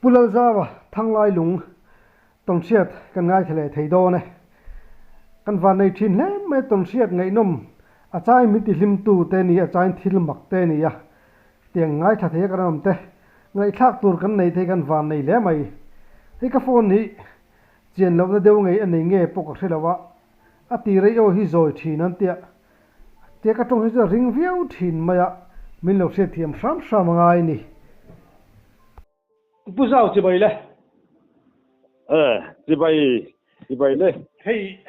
Pu Lalzava Thanglai lung tawnhriat kan ngaithla leh thei dawn e. Kan vannei thin hle mai a tawnhriat ngaihnawm a chain min tihlimtu te ni a chain thil mak te ni a tiang ngaithla thei a kan awm te ngaihthlak tur kan nei thei kan vannei hle mai. Hei ka phone hi chian lohna deuh ngei a nei nge pawh ka hre lo a, a ti rei aw hi zawi thin an tia tia ka tawng hi chu a ring viau thin mai a, min lo hriatthiam hram hram a ngai ni. Pu Zau chibai le. Eh, chibai, chibai le. Hei,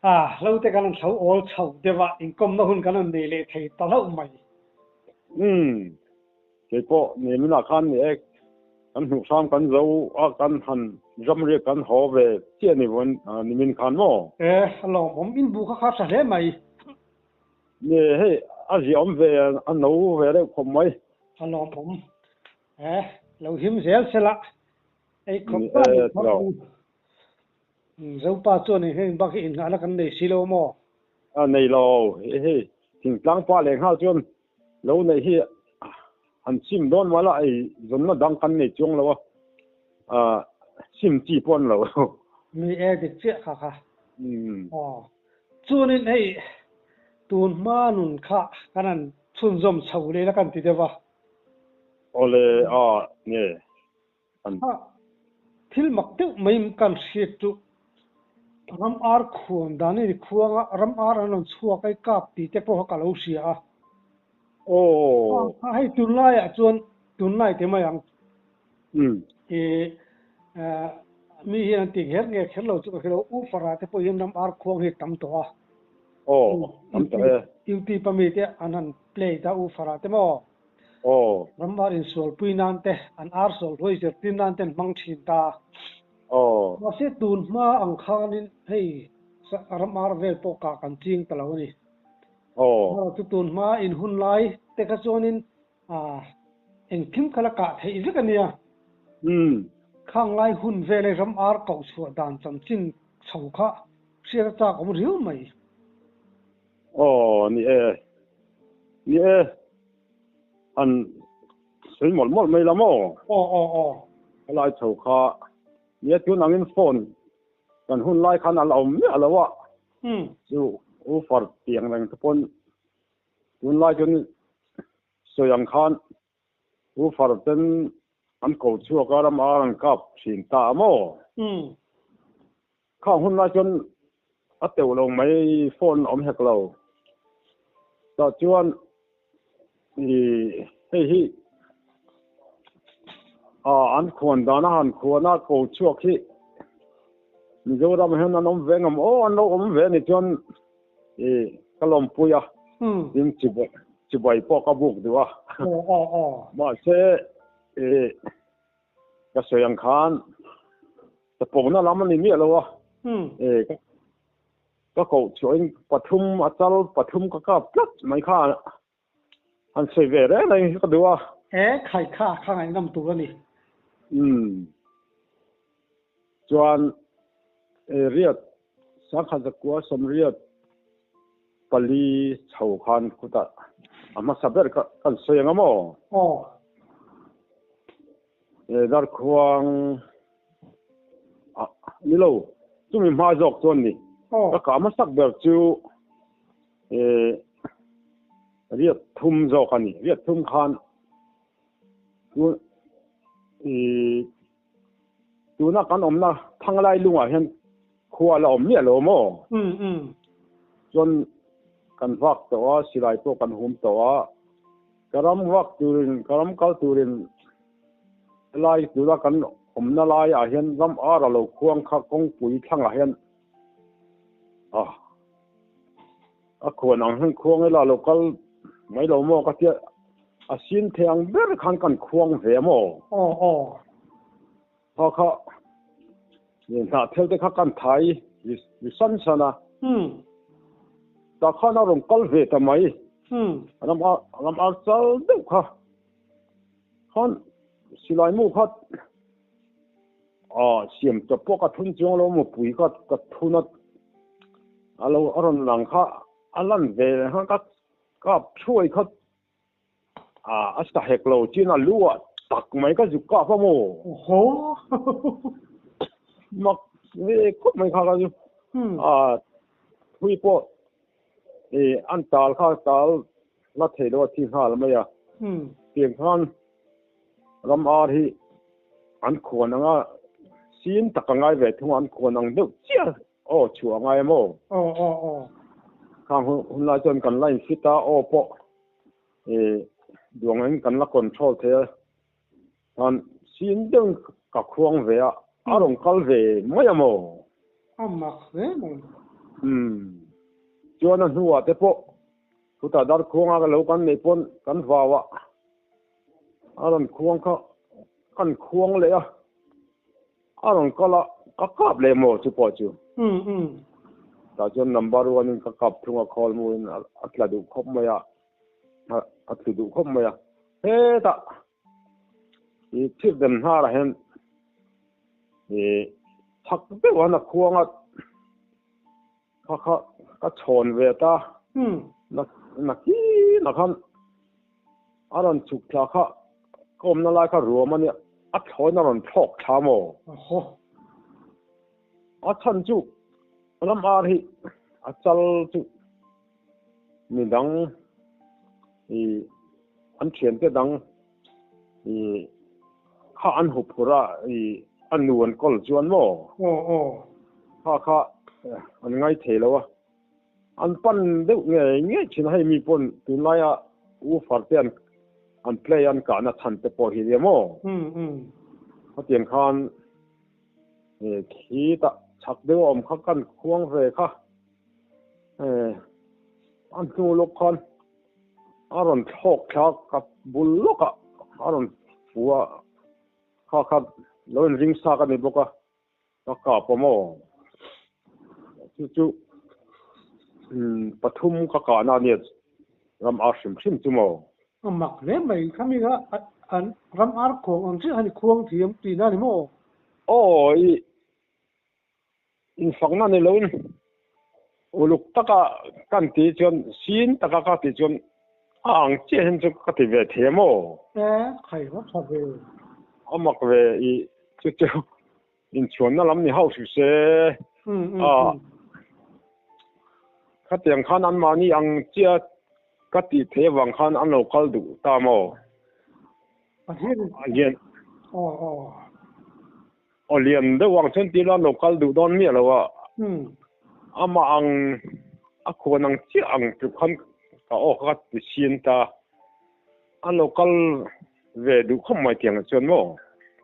ah, hlo te kan han thlo awl chho deuh a, inkawmna hun kan han nei leh thei ta hlauh mai. Umm, kei pawh nimin ah khan ni e, kan hmuh hram kan zo a, kan han ram riak kan haw ve chiah ni vawiin nimin khan maw? Eh, a lawmawm, in bu kha kha tha hle mai. Ni, hei, a ziaawm ve, a no ve reuh khawp mai. A lawmawm. Eh, lo him zel se la, ei khawp ta ni khawp u. Zopa chuan heng bak hi inngahna kan nei si lo maw? A nei lo, hei hei, thingtlang pa leh nghal chuan lo neih hi han sim dawn mah la, ei zawnna dang kan nei chuang lo a, sim chi pawh an lo. Mi e dik chiah kha kha. Aw, chuanin hei tun hma nun kha kan han chhunzawm chho leh la kan ti deuh a. Awle a nge an. A thil mak deuh mai kan hriat chu ram ar khuan dan in khuang a, ram ar an rawn chhuak a i kap tih te pawh kha ka lo hria a. Aw. A hei tunlai ah chuan tunlai te mai ang. Umm. I mi hian an ti kher nge kher lo chu ka hre lo, U Farah te pawh hian ram ar khuang hi tam tawh a. Aw, tam tawh e. Youtube a mi te an han play ta U Farah te maw? Aw. Ram ar insualpui nan te, an ar sual hluai zirtir nan te an hmang thin ta. Aw. Mahse tun hma ang khanin hei ram ar vel pawh kah kan ching ta lo a ni. Aw. Chu tun hma in hun lai te kha chuanin engkim kha la kah theih vek a nia. Umm. Khang lai hun vela ram ar koh chhuah dan chanchin chho kha hriat a chak awm riau mai. Aw ni e, ni e, han sawi mawlh mawlh mai la maw? Aw aw aw. Helai chho kha ni e, tun angin phone kan hun lai khan a la awm miah lo a, chu u far tiang reng te pawn tunlai chuan sawi ang khan U Farten an ko chhuak a, ram ar an kap thin ta a maw? Khang hun lai chuan a teuh lo mai, phone a awm hek lo. Tah chuan i hei hi a an khuan dan a han khuan a ko chhuak hi Mizoram hian an awm ve ngam aw, an lo awm ve a ni chuan I ka lawmpui a, tin chibai pawh ka buk duh a. Mahse i ka sawi ang khan chapona lam a ni miah lo a, i ka koh chhuahin pathum a chal pathum ka kap tlat mai kha han sawi ve reng reng hi ka duh a. E khai kha kha ngaihnawm tur a ni. Umm. Chuan e riat sangkhat zakua sawmriat pali chho khan khutah a hmasa ber kha kan sawi ang a maw? Aw. E darkhuang a ni lo, chumi hma zawk chuan ni. Aw. Ka kah hmasak ber chu e riat thum zawk a ni. Riat thum khan chu i tuna kan awmna Thanglai lungah hian khua la awm miah lo maw? Chuan kan vak tawh a, silai pawh kan hum tawh a, ka ram vak turin, ka ram kal turin helai tuna kan awmna laiah hian ram ar a lo khuang kha kawngpui thlangah hian a A khuan ang hian khuang ila lo kal mai lo maw ka tia a sin thei ang ber khan kan khuang ve maw? Aw aw. Kha kha hnah thel te kha kan thai ri san san a. Umm. Tah khan a rawn kal ve ta mai. Umm. Ram ar ram ar chal deuh kha khan silai mu kha Aw, siam chawp pawh ka thun chuang lo maw pui ka ka thun a, a lo a rawn lang kha a lan ve leh khan ka kap thuai kha a a sa hek lo chin a lu ah tak mai ka zuk kap a maw? Aw Mak ve khawp mai kha ka chu. A thui pawh i an tal kha tal la thei lo a thi nghal mai a. Tiang khan ram ar hi an khuan anga sin tak a ngai ve thung a, an khuan ang deuh chiah aw chhuah a ngai a maw? Aw aw aw. Khang hun lai chuan kan la infit a, aw pawh i duangin kan la control thei a, khan sin deuhin ka khuang ve a, a rawn kal ve mai a maw? A mak hle mai. Umm. Chuan a hnuah te pawh chutah darkhuanga ka lo kan neih pawn kan vau a, a rawn khuang kha kan khuang leh a, A rawn kal a, ka kap leh maw chu pawh chu. Tah chuan number one in ka kap thung a, call mu in a tla duh khawp mai a, a tlu duh khawp mai a. Hetah i thir dem hnarah hian i chak deuh an a khuang a, kha kha ka chhawn ve ta. Nakinah khan A rawn chhuk thla kha ka awmna lai kha ruam a nia, a thlawn a rawn thlawk thla maw? A chhan chu ram ar hi a chal chu midang i an thiante dang i kha an hup phurh a i a nu an kawl chuan maw? Kha kha an ngai thei lo a. An pan deuh ngei ngei thin a, hei mi pawn tunlaia U Farte an an play an kahna chhan te pawh hi nia maw? Khatiang khan khi tah chhak deuh a awm kha kan khuang ve kha a hnu lawk khan a rawn thlawk thla ka bul lawkah a rawn fu a, kha kha lo inring sak a ni bawk a. Ka kap a maw? Chu chu pathum ka kahna a nia ram ar hrim hrim chu maw? A mak hle mai, khami kha an ram ar khuang ang chiah khan i khuang thiam tihna a ni maw? Aw, i infakna ni loin uluk taka kan tih chuan sin taka ka tih chuan a ang chiah hian chu ka ti ve thei a maw? E, khai va tha ve. A mak ve i chu chu Inchhuanna lam ni hauh hri se a, khatiang khan anmahni ang chiah ka tih theih avang khan an lo kal duh ta maw? Lian aw lian deuh ang chuan tila an lo kal duh dawn miah lo a, amah ang a khuan ang chiah ang tluk khan ka aw kha ka ti sin ta, an lo kal Ve duh khawp mai tiang ah chuan maw?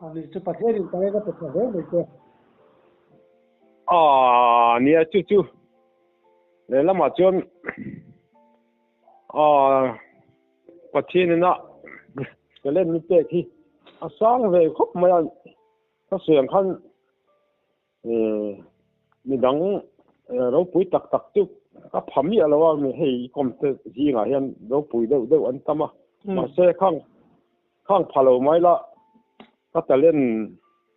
Ani chu Pathian in talent a pe tha hle mai che. Aaa nia chu chu lehlamah chuan aaa Pathian in a talent mi pek hi a sang ve khawp mai a, ka sawi ang khan Midang ropui tak tak chu ka pha miah lo a, hei i kawm te zingah hian ropui deuh deuh an tam a, mahse khang khang pha lo mai la ka talent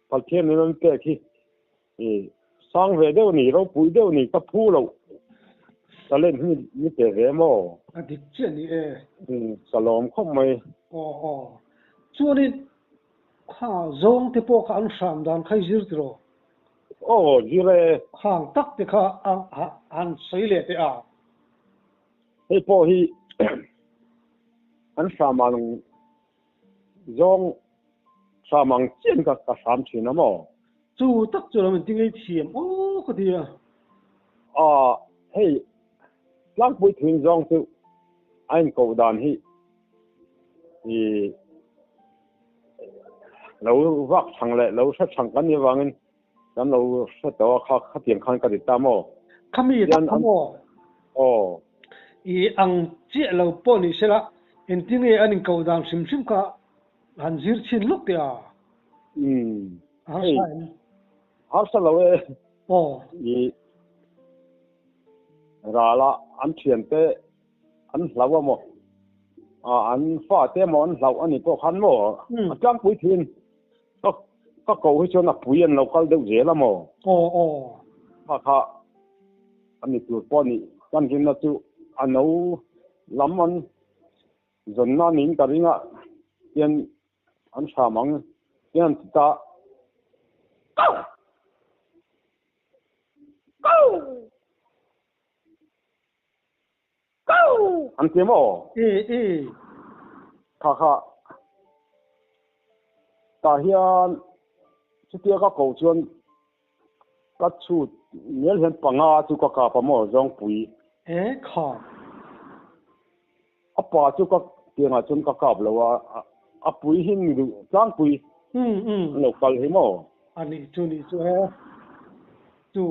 Pathian in an pek hi sang ve deuh a ni, ropui deuh a ni, ka phu loh talent hi ni pe ve maw? A dik chiah ni e. Ka lawm khawp mai. Aw aw. Chuanin Kha zawng te pawh kha an hram dan kha i zir tiraw? Aw, zir e. Khang tak te kha a han sawi leh teh a. Hei pawh hi an hram ang zawng hram ang chian ka ka hram thin a maw? Chu tak chu lo inti ngei thiam aw ka ti a. A, hei tlangpui thin zawng chu a inkoh dan hi i lo vak chhang leh lo hre chhang kan nih avangin kan lo hre tawh a kha khatiang khan ka ti ta maw? Khami tak kha maw? Aw. I ang chiah lo pawh ni sela engtin nge an inkoh dan hrim hrim kha han zir chhin lawk teh a? Umm. A harsa em? Harsa lo e. Aw. I rala an thiante An hlauh a maw? Ah, an fate emaw an hlauh a ni pawh khan maw? A tlangpui thin. Ka ka ko hi chuan a pui an lo kal deuh zel a maw? Aw, aw. Kha kha a ni tur pawh a nih. Kan rinna chu a no lam an zawnna niin ka ring a, tian. An hram ang hian an ti ta. An ti maw? Kha kha tah hian chutia ka koh chuan ka chhut mial hian panga chu ka kap a maw Zawngpui. E kha. A pa chu ka tiangah chuan ka kap lo a, a pui hi ni duh tlangpui an lo kal hi maw? A nih chu nih chu e. Chu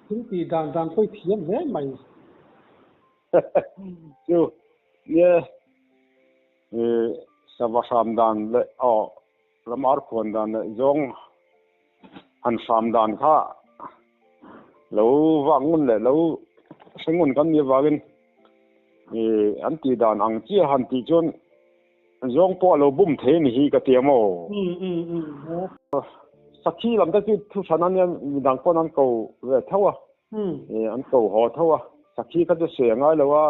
thil tih dan dan pawh i thiam hle mai. Chu nge sava hram dan leh aw ram ar khuan dan leh zawng han hram dan kha lo vak ngun leh lo hre ngun kan nih avangin an tih dan ang chiah han tih chuan zawng pawh a lo bum thei a ni hi ka ti a maw? Sakhi lam te chu thu hran a nia midang pawn an ko ve tho a, an ko haw tho a, sakhi kha chu sawi a ngai lo a,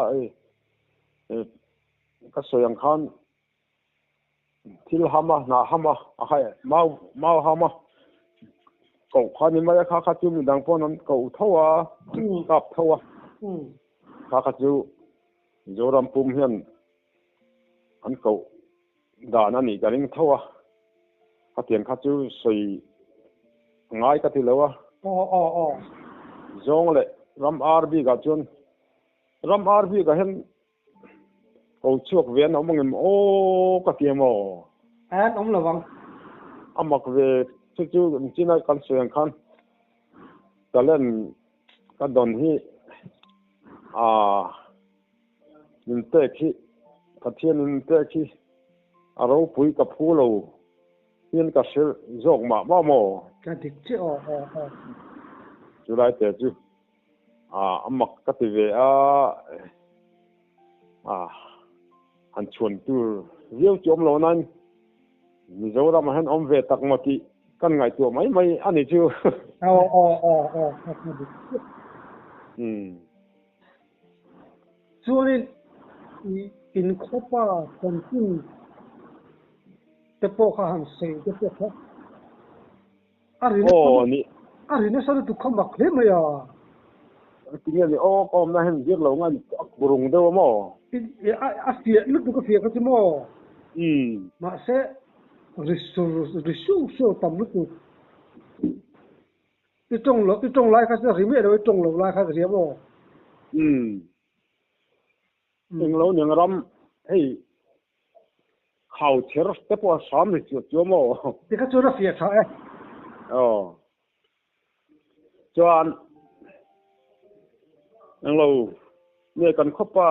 ka sawi ang khan Thil ham a, hnah ham a, a hai mau mau ham a, koh kha ni mai a, kha kha chu midang pawn an koh tho a, an kap tho a, kha kha chu Mizoram pum hian an koh dan a nih ka ring tho a, khatiang kha chu sawi ngai ka ti lo a. Zawng leh ram ar bikah chuan ram ar bikah hian Ko chhuak ve an awm angem aw ka ti em aw. An awm lo vang. A mak ve chu chu china kan sawi ang khan talent ka dawn hi a min pek hi Pathian in min pek hi a ropui ka phu lo hian ka hrilh zawk mah mah maw. Ka dik chiah aw aw aw. Chulai te chu A mak ka ti ve a, a han chhuan tur viau chu awm lo nain Mizoram ah hian awm ve tak maw tih kan ngaihtuah mai mai a ni chu. Aw aw aw aw ka hmu dik chiah. Umm. Chuanin i inkhawpa chanchin te pawh kha han sawi te pawh kha. A ri nasa Aw ni. A ri nasa lutuk kha mak hle mai a. Tinge ni aw ka awmna hian zir lo ngai a kurung deuh a maw? A fiah lutuk a fiah kha chu maw? Umm. Mahse ri sur ri su su tam lutuk. I tawng lo i tawng lai kha chu ri miah lo i tawng lo lai kha ri a maw? Umm. Englo nen ram hei Khau chher te pawh a hram ri chuah chuah maw? Ti kha chuan a fiah tha e. Aw. Chuan englo nge kan khawpa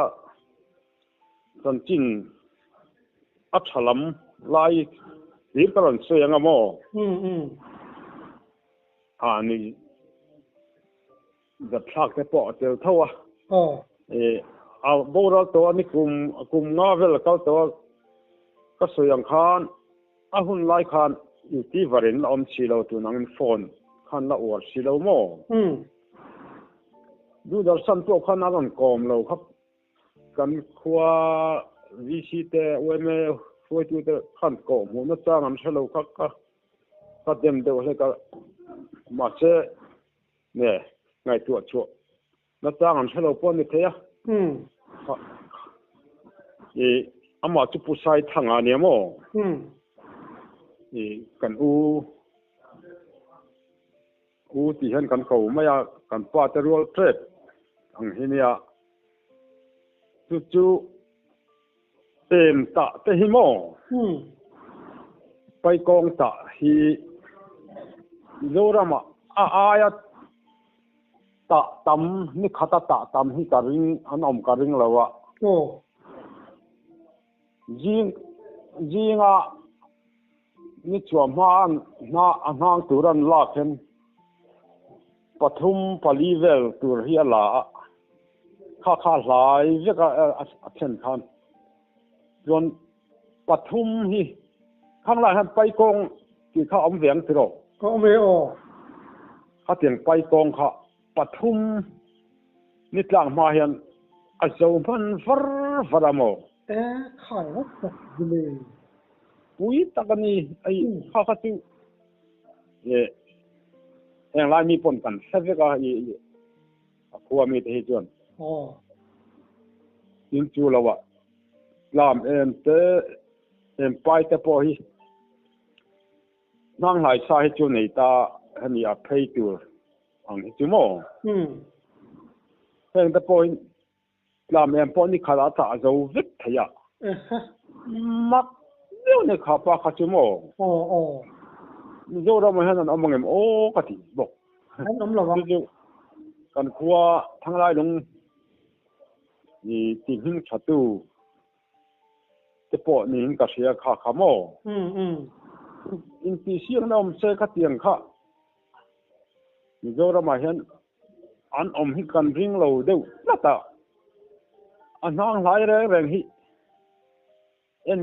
chanchin a tha lam lai hlir ka rawn sawi anga maw? Umm umm. Ha ni. Zatthlak te pawh a tel tho a. Aw. A boral tawh a ni kum kum nga vel a kal tawh a, ka sawi ang khan a hun lai khan YouTuber in la awm si lo tun angin phone khan la uar si lo maw? Umm. Doordarshan pawh khan a rawn kawm lo kha kan khua VC te yma hruaitu te khan kawh hmuhna chang an hre lo kha ka ka dem deuh hlek a mahse Nge, ngaihtuah chhuah nachang an hre lo pawh a ni thei a. Umm. I, amah chu Pu Saithanga a nia maw? Umm. I, kan u, u tih hian kan ko mai a, kan pa te rual tep ang hi nia. Chu chu Em tah te hi maw? Umm. Paikawng tah hi Mizoramah a aia tah tam, ni khata tah tam hi ka ring, an awm ka ring lo a. Aw. Zing, zinga ni chhuah hma an hna a hnang tur an lak hian pathum pali vel tur hi a la a. Kha kha hlai vek a a thlen khan chuan pathum hi khang lai hian paikawng tih kha awm ve ang tiraw? Ka awm e aw. Khatiang paikawng kha pathum ni tlang hma hian a zo hman var var a maw? E khai ngawt tak zile. Pui tak a ni. Ai kha kha chu eh heng lai mi pawn kan hre vek a i a khua mi te hi chuan. Aw. Tin chu lo ah tlam em te em pai te pawh hi hnang hlai sa hi chu nei ta hemi a phei tur ang hi chu maw. Heng te pawh hi Tlam em pawh ni khat a tah zo vek thei a. Mak deuh nei kha pa kha chu maw? Aw aw. Mizoram ah hian an awm angem aw ka ti bawk. An awm lo ang. Chu chu kan khua Thanglailung i ti hming tha tu te pawh niin ka hria kha kha maw? Intihsiakna awm se kha tiang kha Mizoram ah hian An awm hi kan ring lo deuh tlat a, a hnang hlai reng reng hi en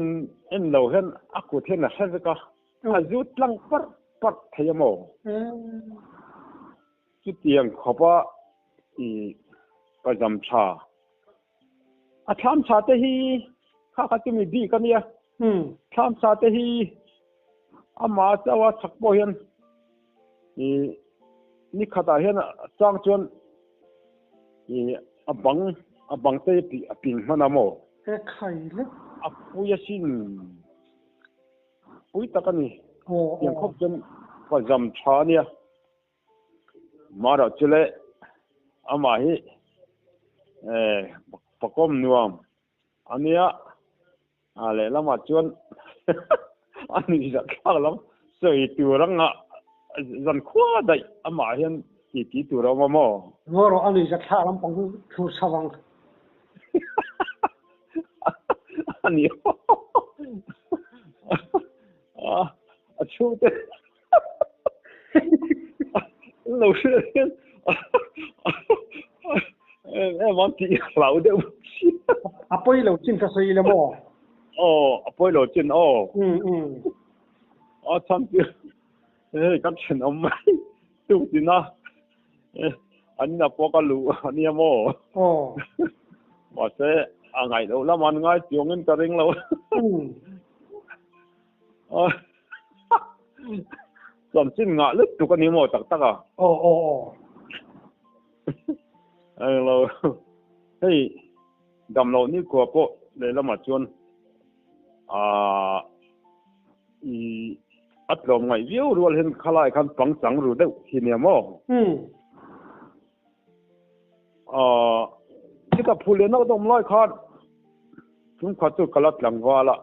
en lo hian a kut hian a hre vek a, a zut tlang parh parh thei a maw? Chutiang khawpa i pazam tha a thlam tha te hi kha kha chu mi bik a nia, thlam tha te hi amah chauh a chak pawh hian i ni khatah hian chang chuan i a bang a bang te a ping hman a maw? He khai lek. A pui asin pui tak a ni. Tiang khawp chuan pazam tha a nia. Mara chu le amah hi pakawm nuam a nia a lehlamah chuan a nuihzat thlak lam sawi tur anga zan khua daih amah hian ti ti tur a awm a maw? Ngaw rawh a nuihzat thlak lam pang chu thlur chho ang. A ni a chhungte Lo hriat hian em em an tih hlau deuh si. A pawi lo chin ka sawi ila maw? Aw, a pawi lo chin aw. A chhan chu hei ka thenawm mai tuk tina an ina pawh ka luh a nia maw? Aw. Mahse a ngaih loh lam an ngai chuangin ka ring lo. Chanchin ngah lutuk a ni maw tak tak a? Aw aw aw. Englo hei damloh nikhua pawh lehlamah chuan aah i a tlawm ngaih viau rual hian khalai khan pangchang ru deuh hi nia maw? Aah chutah phulian a awm lai khan chungkhat chu ka la tlangval a.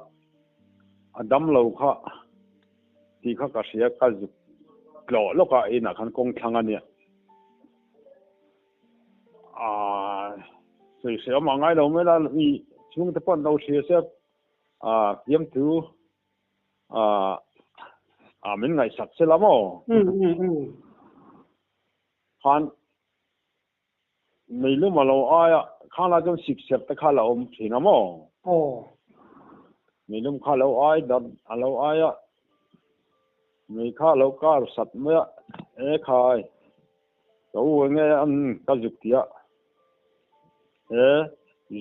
A dam lo kha tih kha ka hria, ka zuk tlawh lawk a inah khan kawng thlang a nia. Aaa sawi hre awm a ngai lo mai la, i chhungte pawh an lo hria sia, aa fiamthu aa aa min ngaihsak se la maw? Khan Meilum a lo ai a, khang lai chuan sik serh te kha a lo awm thin a maw? Aw. Meilum kha a lo ai dar a lo ai a, mei kha a lo kar sat mai a, e khai, ka u enge an ka zuk ti a, e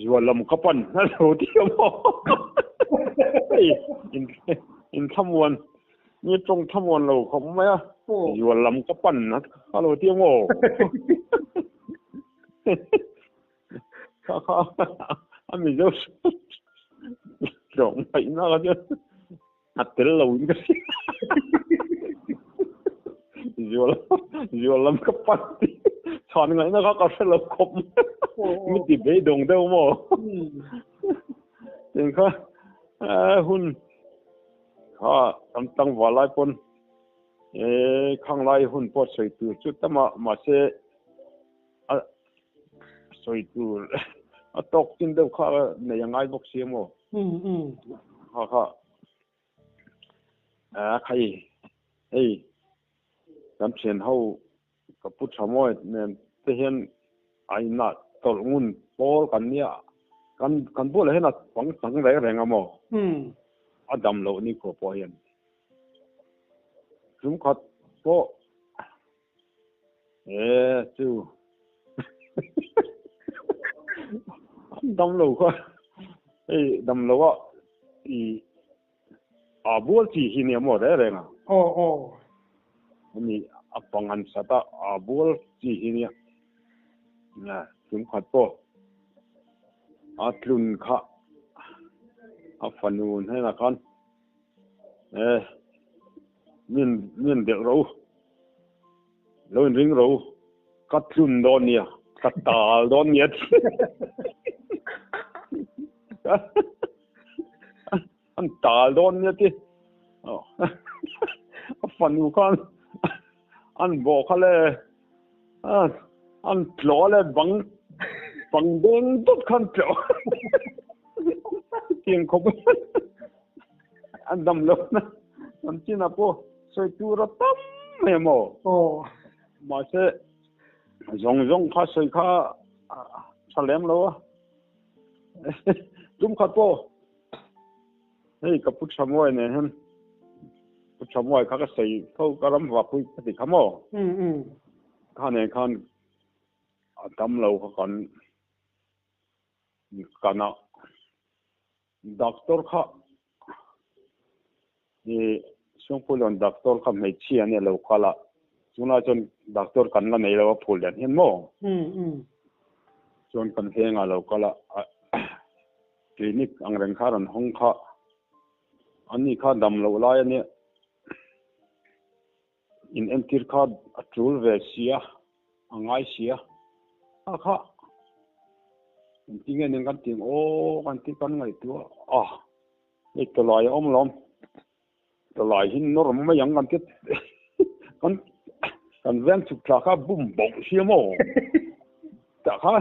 zual lam ka pan a lo ti a maw? Hei in in thlamuan Mi tawng thlamuan lo khawp mai a, zual lam ka pan a lo ti ang aw. Kha kha a Mizo tawng ngaihna kha chuan a tel lo in ka hria. Zual zual lam ka pan ti chhan ngaihna kha ka hre lo khawp mai. Mi ti beidawng deuh maw? Tin kha hun Kha kan tlangval lai pawn e khang lai hun pawh sawi tur chu tam a, mahse a sawi tur a tawk chin deuh kha nei a ngai bawk si a maw? Kha kha a khai hei kan thian ho Ka pu tha mawi nen te hian a inah tawlh ngun pawl kan nia, kan kan bulah hian a pang chang reng reng a maw? A dam loh ni khaw pawh hian tum khat pawh e chu an dam lo kha hei dam lo a i. A bual chi hi nia maw reng reng a. Aw aw. Ani a pang an sat a, a bual chi hi nia. Tum khat pawh a tlun kha a fanu hnenah khan e min min delh rawh u, lo inring rawh u, ka tlun dawn nia, ka tal dawn nia ti. An tal dawn nia ti. A fanu khan an bawh kha le an tlawh le bang bang deng dawt khan tlawh. Tiang khawp an dam lo na an chin ah pawh sawi tur a tam mai maw. Mahse zawng zawng kha sawi kha tha lem lo a. Tum khat pawh hei ka pu Thamuai nen hian pu Thamuai kha ka sawi tho ka ram vak pui ka ti kha maw? Kha nen khan a tam lo kha kan kan a doctor kha i Sungpui doctor kha hmeichhia ania lo kal a chunglai chuan doctor kan la nei lo a phul lian hian maw? Chuan kan vengah lo kal a clinic ang reng kha rawn hawng kha ani kha dam loh lai ania in entir kha a tul ve sia a ngai sia a kha engtin nge kan tih ang aw kan tih kan ngaihtuah a hei tawlai a awm lawm tawlai hi nawr mai ang kan ti kan kan veng chhuk thla kha bum bawk sia maw tah kha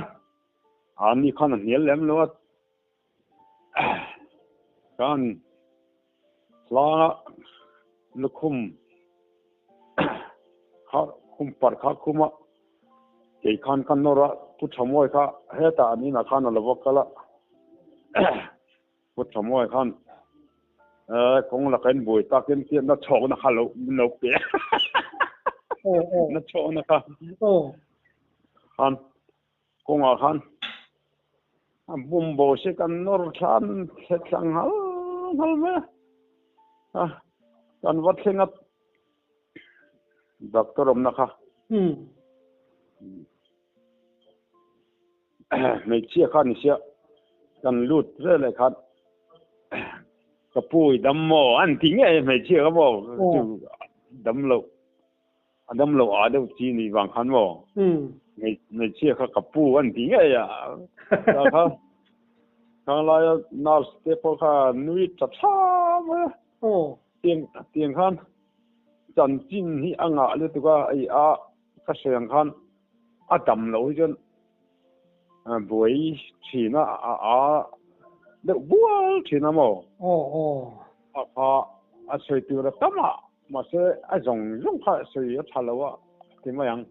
A ni khan a hnial lem lo a, khan hlanga lukhum kha khum parh kha khum a, kei khan ka nawr a, Pu Thamuai kha hetah an inah khan a lo va kal a, Pu Thamuai khan kawng laka in buai takin tiatna chhawkna kha lo min lo pe a, na chhawkna kha khan. Kawngah khan a bum bo si kan nawr thlan thlet thlang nghal nghal mai a, kan va thleng a doctor awmna kha hmeichhia kha ni sia kan lut vel leh khan ka pu i dam maw an ti ngei hmeichhia kha maw chu dam loh. A dam lo a deuh chi nih vang khan maw? Hmeichhia kha ka pu an ti ngei a. Ta kha khang laia nurse te pawh kha nui tha tha mai a. Tiang tiang khan chanchin hi a ngah lutuk a, ei a ka sawi ang khan a dam loh hi chuan buai thin a, a a deuh bual thin a maw? A kha a sawi tur a tam a. Mahse a zawng zawng kha sawi a tha lo a ti mai ang.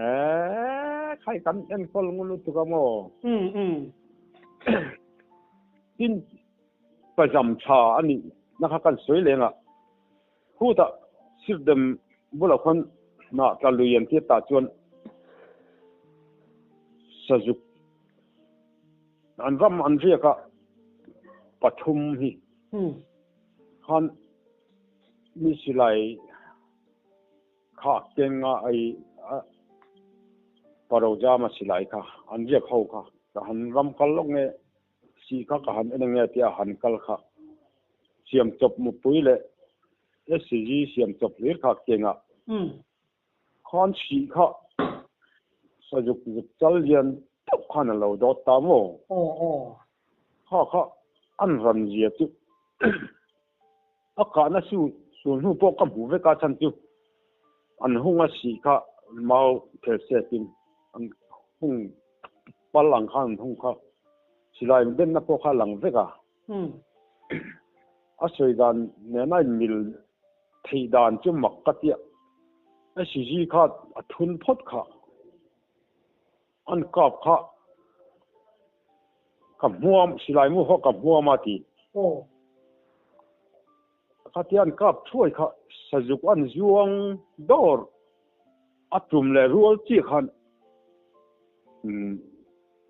Eee khai kan enkawl ngun lutuk a maw? Tin pazam tha a nih na kha kan sawi leng a, khutah sirdem bulah khuan hnah tla lui an tir tah chuan sazuk an ram an riak a pathum hi khan Mi silai kha kenga ai Parojama silai kha an riak ho kha ka han ram kal lawk nge si kha ka han en nge tia han kal kha siam chawp mupui leh SCG siam chawp hlir kha kenga khan si kha sazuk zuk chal lian deuh khan a lo dawt ta maw? Kha kha an ran zia chu A kahna su sul hnu pawh ka hmu vek a, chhan chu an hung a sih kha mau phelhsek in an hung pal ang khan an hung kha silai benna pawh kha a lang vek a. A sawi dan nena inmil theih dan chu mak ka tia, a sizi kha a thun phawt kha an kap kha Ka hmuam, silai mu haw ka hmuam a ti. Khatia an kap thuai kha sazuk an zuang dawr a tum leh rual chiah khan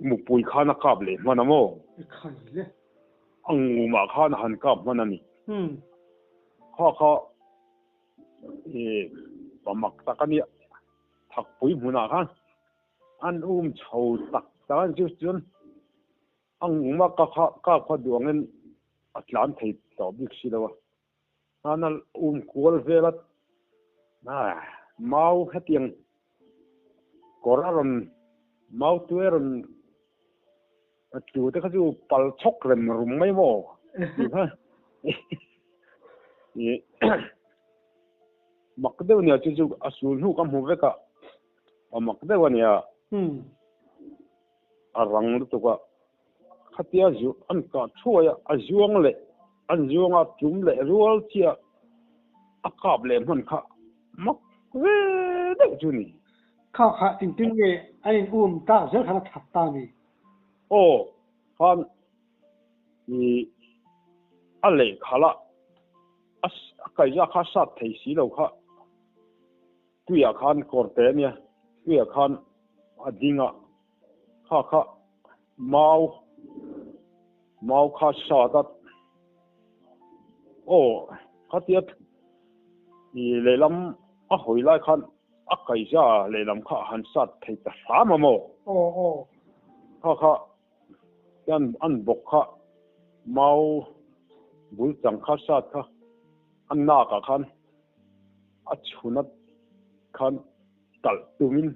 mupui khan a kap leh hman a maw? A ngumah khan a han kap hman a ni. Kha kha i pamak tak a nia. Thakpui hmunah khan an um chho tak tak a ni chu chuan a nguma ka kha kap kha duh angin a tlan thei tawh bik si lo a. Hana um kual vel a mau hetiang kawr a rawn mau tui a rawn tlu te kha chu pal chhawk rem rum mai maw tih kha mak deuh nia chu chu a sul hnu ka hmu vek a a mak deuh a nia a rang lutuk a. Khatia zu an kah thuai a, a zuang leh an zuang a tum leh rual chiah a kap leh hman kha mak ve deuh chu ni. Kha kha engtin nge a in um tak zel khan a that ta ni? Aw, khan i a lehkhalh a, a kaihza kha sat thei si lo kha tuiah khan kawr te a nia, tuiah khan a ding a, kha kha mau mau kha sat a, aw khatia i lehlam a hawi lai khan a kaihza lehlam kha a han sat thei ta hram a maw? Aw aw. Kha kha an an bawk kha mau bul chang kha sat kha a nak ah khan a chhun a khan talh tumin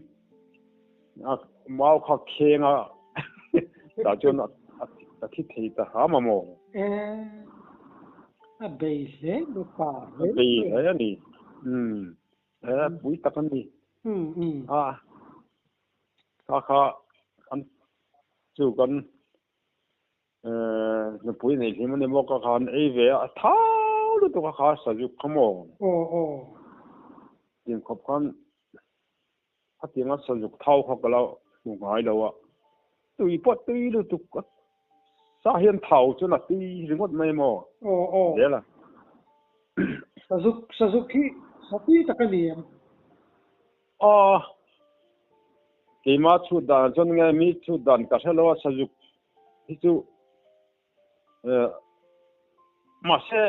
a mau kha kheng a tah chuan a thi thei ta hram a maw? E, a bei hle bawk a. A bei hle a ni. Umm, e pui tak a ni. Umm umm. A kha kha an chu kan Nupui nei hlim a ni maw ka khan ei ve a, a thau lutuk a kha sazuk kha maw? Aw aw. Tin khawp khan khatianga sazuk thau kha ka lo hmu ngai lo a, tui pawh tui lutuk a, sa hian thau chuan a tui ringawt mai maw? Aw aw. Zel a. Sazuk sazuk hi sa tui tak a ni em? Aw. Keimah chhut dan chuan nge mi chhut dan ka hre lo a sazuk hi chu mahse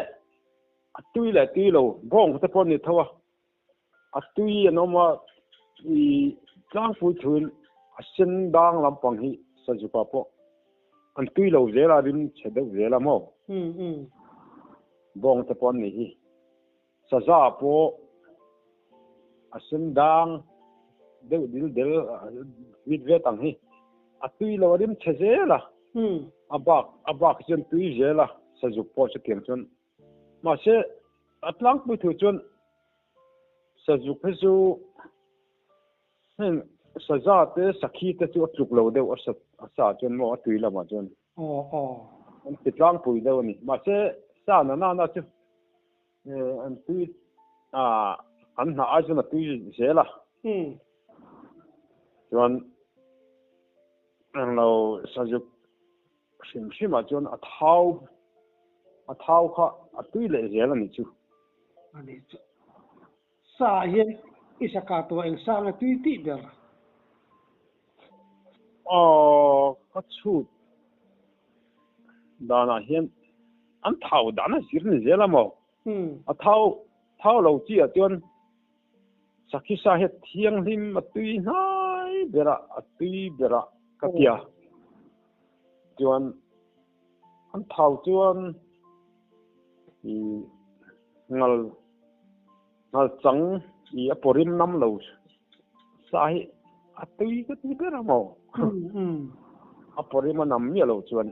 a tui leh tui lo bawng te pawh a ni tho a, a tui an awm a i tlangpui thuin a sen dang lampang hi sazuk ah pawh an tui lo zel a rim chhe deuh zel a maw bawng te pawh an nih hi. Saza pawh a sen dang deuh dil del vit vet ang hi a tui lo a rim chhe zel a, a bak a bak hi chuan tui zel a sazuk pawh chutiang chuan mahse a tlangpui thu chuan sazuk hi chu heng saza te sakhi te chu a tluk lo deuh a a sa chuan maw a tui lamah chuan an ti tlangpui deuh a ni mahse sa na nana chu An tui an hnah ai chuan a tui zel a. Chuan englo sazuk hrim hrim ah chuan a thau a thau kha a tui leh zel a ni chu. A ni chu. Sa ah hian i sa kah tawh eng sang a tui tih ber? Aw ka chhut danah hian an thau dan a zir ni zel a maw? A thau thau lo chi ah chuan sakhi sa hi a thianghlim a tui hnai berah a tui berah ka tia. Chuan an thau chuan i ngal ngal chang i a pawrim nam lo sa hi a tui ka ti ber a maw? A pawrim a nam miah lo chuan.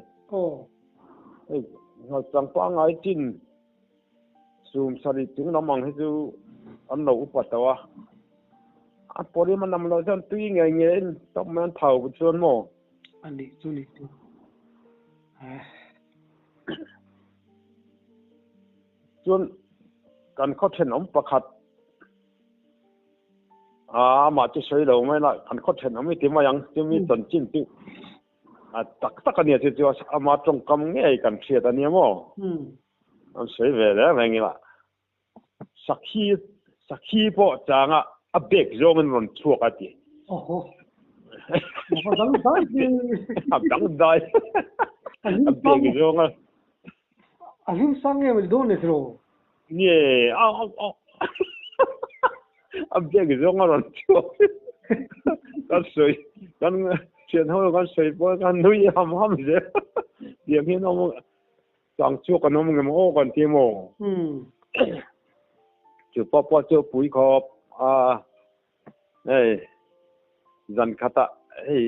Hei ngal chang pangngai chin sum sarih chung lam ang hi chu an lo upa tawh a, a pawrim a nam loh chuan tui ngei ngeiin tawp mai an thau chuan maw? A nih chu nih chu. Chuan kan khaw thenawm pakhat a amah chu sawi lo mai la kan khaw thenawm i ti mai ang chumi chanchin chu a tak tak a nia chu chu ama tawngkam ngei kan hriat a nia maw an sawi ve reng reng ila sakhi sakhi pawh changa a bek zawngin rawn chhuak a ti. Oho. A dang dai. A dang dai. A bek zawnga. A hlim sang nge mawni dawn le tiraw? Nge a a a bag zawng a rawn chhuak kan sawi kan thian ho kan sawi pawh kan nui ham ham zel tiang hian awm chang chhuak an awm ngem aw kan ti maw chu pa pawh chu pui khawp a hei zan khatah hei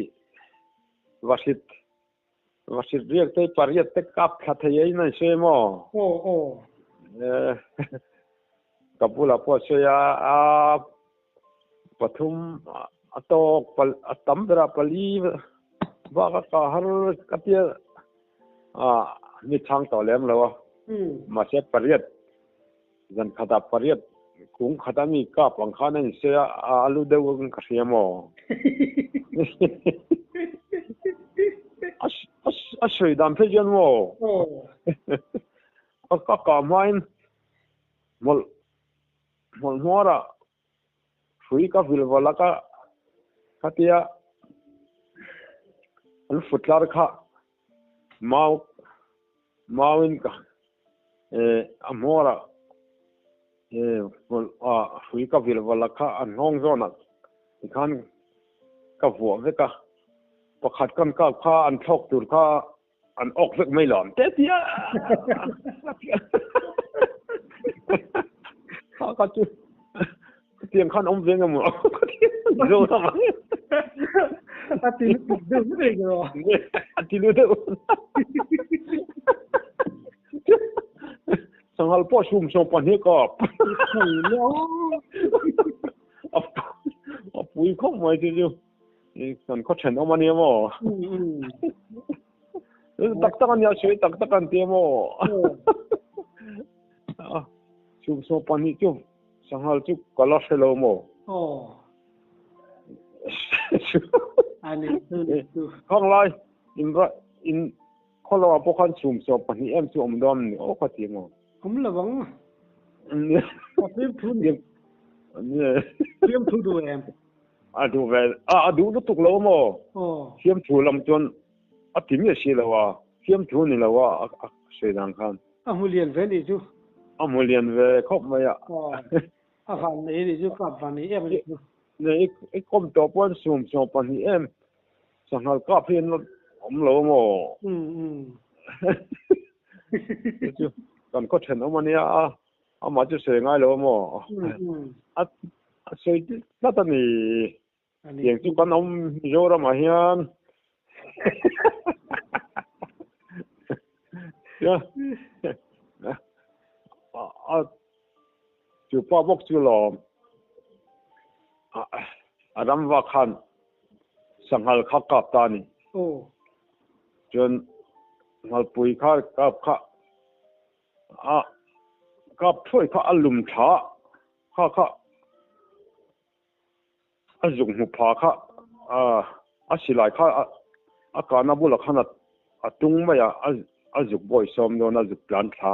vahrit Vahrit riak te pariat te kap thla thei a in an sawi maw? Aw aw. Ka bulah pawh a sawi a, a pathum a tawk a tam berah pali bak a kah har ka tia a mi chhang tawh lem lo a. Mahse pariat zan khatah pariat kung khat a mi kap ang khan a insawi a, a lu deuh ang ka hria maw? A sawi dan phei chuan maw? A kah hmain hmawlh hmawlh hmuarah hrui ka vil valh a ka khatia an futlar kha mau Mauin ka a hmawrah hrui ka vil valh a kha a hnawng zawnah tikhan ka vuah vek a, pakhat kan kap kha an thlawk tur kha an awk vek mai lo ang te tia kha kha chu tiang khan awm ve nge maw zo ta mai a ti lutuk deuh vek ro a ti lu deuh sanghal pawh sum sawm pahnih kap a pui khawp mai chu chu kan khaw thenawm a nia maw tak tak a nia sawi tak tak an tia maw sum sawm pahnih chu Sanghal chu ka la hre lo maw? Aw. Ani chu ni chu. Khang lai in ra in khaw lamah pawh khan chhum sawm pahnih em chu awm dawn ni aw ka ti maw? Awm lo ang. A fiam thu ni. Fiam thu duh em? A duh ve a a duh lutuk lo maw? Aw. Fiam thu lam chuan a ti miah si lo a, fiam thu ni lo a a sawi dan khan. A hmu lian ve nih chu. A hmu lian ve khawp mai a. Aw, a van nei nih chu kap van nei em a nih chu. Nei i kawm tawh pawn sum sawm pahnih em sanghal kap hi an awm lo maw? Um um. Chu chu kan khaw thenawm a nia a, amah chu sawi ngai lo maw? Um um. A sawi tlat a ni. Tiang chu kan awm Mizoramah hian chu pa bawk chu lawm a ram vak khan sanghal kha kap ta a ni. Chuan nghalpui kha kap kha a kap thuai kha a lum tha kha kha A zuk hmu pha kha a silai kha a kahna bulah khan a tung mai a, a zuk bawi sawm dawn a zuk tlan thla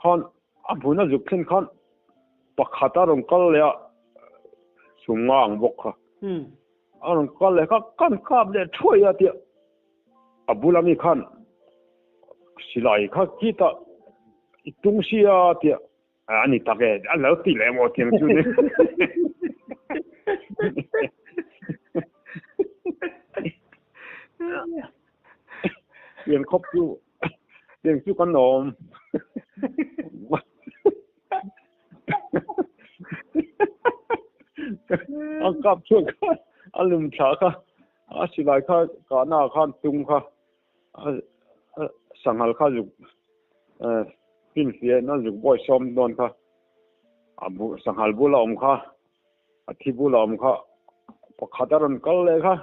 khan a hmun a zuk thlen khan pakhat a rawn kal leh a, sum nga ang bawk kha a rawn kal leh kha kan kap leh thuai a tia a bula mi khan silai kha khitah i tung sia tia A ni tak e, a lo ti leh maw tiang chu ni. Tiang khawp chu, tiang chu kan awm. A kap chhuak kha, a lum thla kha, a silai kha kahna khan tung kha. Sanghal kha zuk finfiahna zuk bawi sawm dawn kha a sanghal bula awm kha a thi bula awm kha pakhat a rawn kal leh kha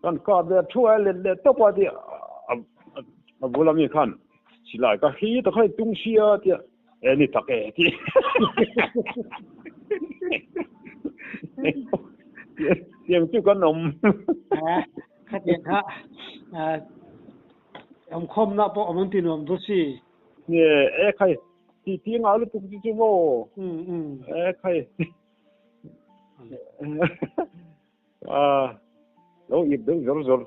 kan kap leh a thu a let leh tawp a tia a bula mi khan silai ka hri ta kha i tung sia tia e ni tak e ti tiang chu kan awm. Khatiang kha awmkhawmna pawh awm an ti nuam daw si. Nge e khai ti ti ngah lutuk chu chu maw. E khai. Lo ip deuh zawr zawr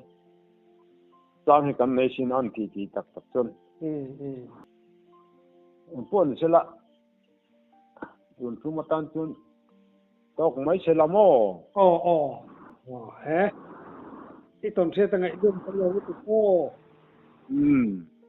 chang hi kan nei sin an ti ti tak tak chuan. Engpawh ni sela, tun tum atan chuan tawk mai sela maw? Aw aw aw he i tawnhriat a ngaihdum ka lo lutuk aw. Umm.